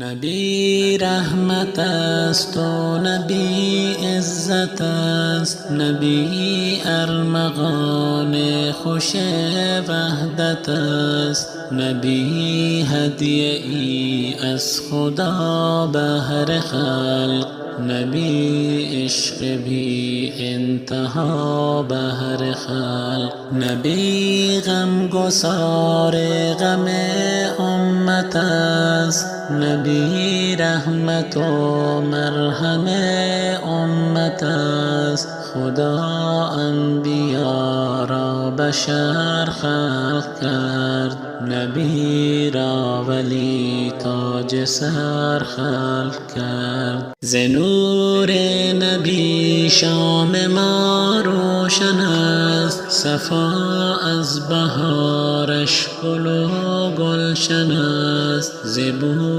Набӣ раҳмат аст ва набӣ иззат аст, набӣ армуғони хуш ваҳдат аст, набӣ ҳадияе аз Худо баҳри халқ, набӣ ишқи беинтиҳо баҳри халқ, набӣ ғамгусори ғами уммат аст, набӣ раҳмат ва марҳами уммат аст. Худо анбиёро башар халқ кард, набиро валӣ тоҷи сар халқ кард. Зи нури набӣ шоми мо равшан аст, сафо аз баҳораш гул ва гулшан аст. Зи бӯ